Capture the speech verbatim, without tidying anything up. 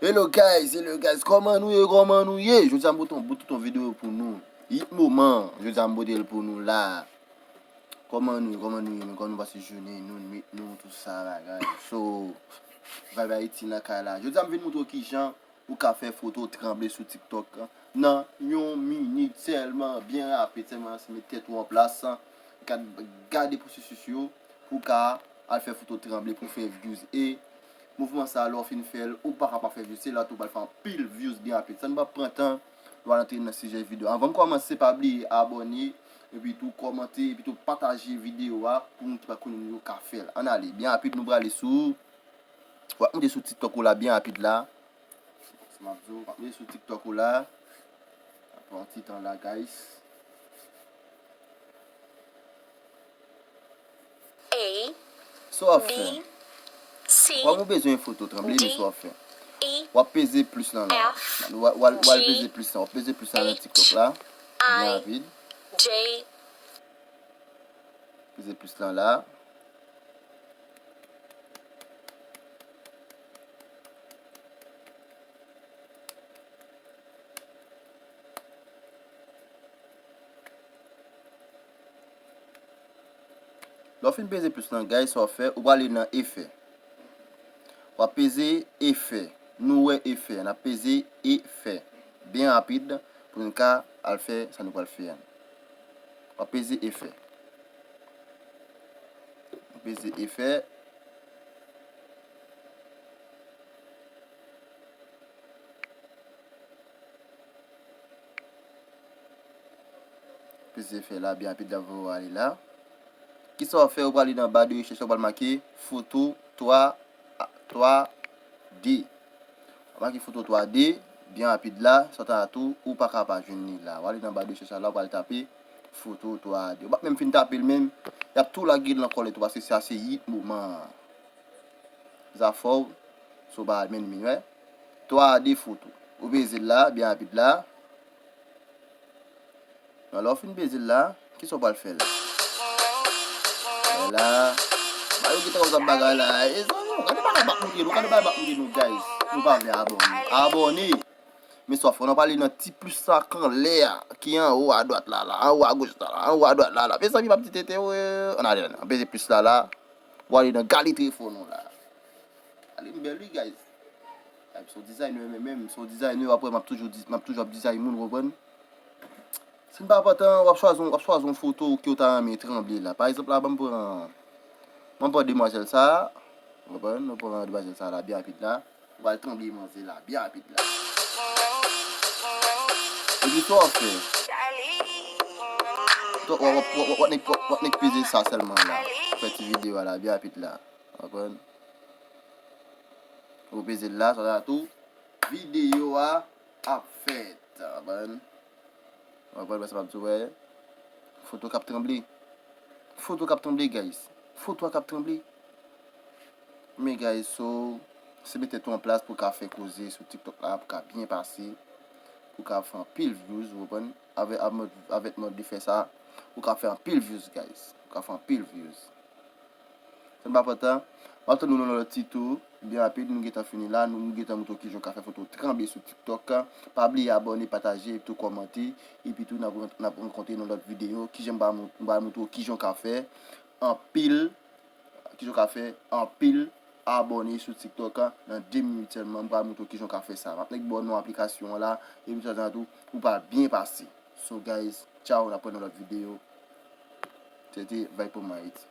Hello guys, hello guys, kòman nou ye, kòman nou ye? Jodi a m pote yon bout, tout yon videyo pou nou. Hit moman, jodi a m pote l pou nou la. Kòman nou ye, kòman nou ye, men kòman nou pase jounen nou, nwit nou, tout sa bagay. So, Vibe Haiti nan kay la. Jodi a m vin montre w kijan ou ka fè foto tranble sou TikTok nan yon minit sèlman, byen rapid sèlman, se met tèt ou an plas, gad, gade pwosesis yo pou w ka al fè foto tranble pou fè views. E mouvman sa, lè w fin fè l, ou pa ka pa fè views, se la tou w pral fè anpil views byen rapid. Sa n p ap pran tan, nou al antre nan sijè videyo. Anvan m kòmanse, pa bliye abòne, epi tou kòmante, epi tou pataje videyo a pou moun ki pa konnen yo ka fè l. Ann ale, byen rapid, nou prale sou, w ap monte sou TikTok ou la, byen rapid la. Sa m ap di w, w ap monte sou TikTok ou la. Pran ti tan la, guys. A, Sa w ap fè? B, C, Kòm ou bezwen foto tranble, men sa w ap fè? E, W ap peze plis lan la. F, W a- w al w al G, peze plis lan. W ap peze plis lan nan H, TikTok la. Byen I, rapid. J. Peze plis lan la. Lè w fin peze plis lan, guys, sa w ap fè, ou prale nan efè. W ap peze efè. Nou wè efè. N ap peze efè. Byen rapid pou n ka al fè sa nou pral fè a. W ap peze efè. Peze efè. Peze efè la, byen rapid la, w ale la. Kisa w ap fè? Ou prale nan ba de rechèch la, ou pral make foto twa, twa D. W ap make foto twa D, byen rapid la, sa w ta tou, ou pa ka pa jwenn li la. W ale nan ba de rechèch la, w pral tape foto twa D. Ou p ap menm fin tape l menm, y ap tou lage l nan kòlèt ou, paske sa se hit moman an. Zafè w, so pa menm li, wè. Twa D foto. Ou peze l la, byen rapid la. Bon, lè w fin peze l la, kisa w pral fè la? Wè la. Ba yo gentan wè zòt bagay la. E zòt, gade bagay m ap montre nou, gade bagay m ap montre nou, guys. Nou pa vle abòne. Abòne! Men sa w ap fè, w pral ale nan ti plis sa k anlè a, ki anwo adwat la, la, anwo agoch la, la, anwo adwat la, la. Mezanmi, m ap di tete, wè. Ann ale, ann peze plis la, la. W ale nan gade telefòn ou la. Ale m bèl wi, guys. Ay, m se yon designer, men menm, m se yon designer, apre m ap toujou di- m ap toujou ap design moun, ou konprann? Si n pa pran tan, w ap chwazi yon- w ap chwazi yon foto ke w ta renmen tranble la. Pa egzanp la, ban m pran, ban m pran demwazèl sa a. Ou konprann? Nou pran demwazèl sa a la, byen rapid la. Ou pral tranble manzè la, byen rapid la. Epi sa w ap fè? Tou, w ap- w ap- w ap- w ap nèk- w ap- w ap nèk peze sa sèlman la. Fè ti videyo a la, byen rapid la. Ou konprann? Ou peze l la, sa la tou. Videyo a ap fèt. Ou konprann? Ou konprann sa m ap di w, wè? Foto k ap tranble. Foto k ap tranble, guys. Foto a k ap tranble. Men, guys, so, se met tèt ou an plas pou w ka fè koze sou TikTok la, pou w ka byen pase, pou w ka fè anpil views, ou konprann? Avè- avè- avèk mòd de fè sa, ou ka fè anpil views, guys. Ou ka fè anpil views. Sa n pa pran tan. M ap tann nou nan lòt tito. Byen rapid, nou gentan fini la. Nou, nou gentan montre w kijan w ka fè foto tranble sou TikTok. Pa bliye abòne, pataje, epi tou kòmante. Epi tou, n ap ran- n ap rankontre nan lòt videyo. Kijan m pral mont- m pral montre w kijan w ka fè anpil, kijan w ka fè anpil abòne sou TikTok nan de minit sèlman. M pral montre w kijan w ka fè sa. M ap nèk ba w non aplikasyon an la. Epi sa tou, ou pral byen pase. So, guys, tchaw, n ap wè nan lòt videyo. Se te Vibe pou Haiti.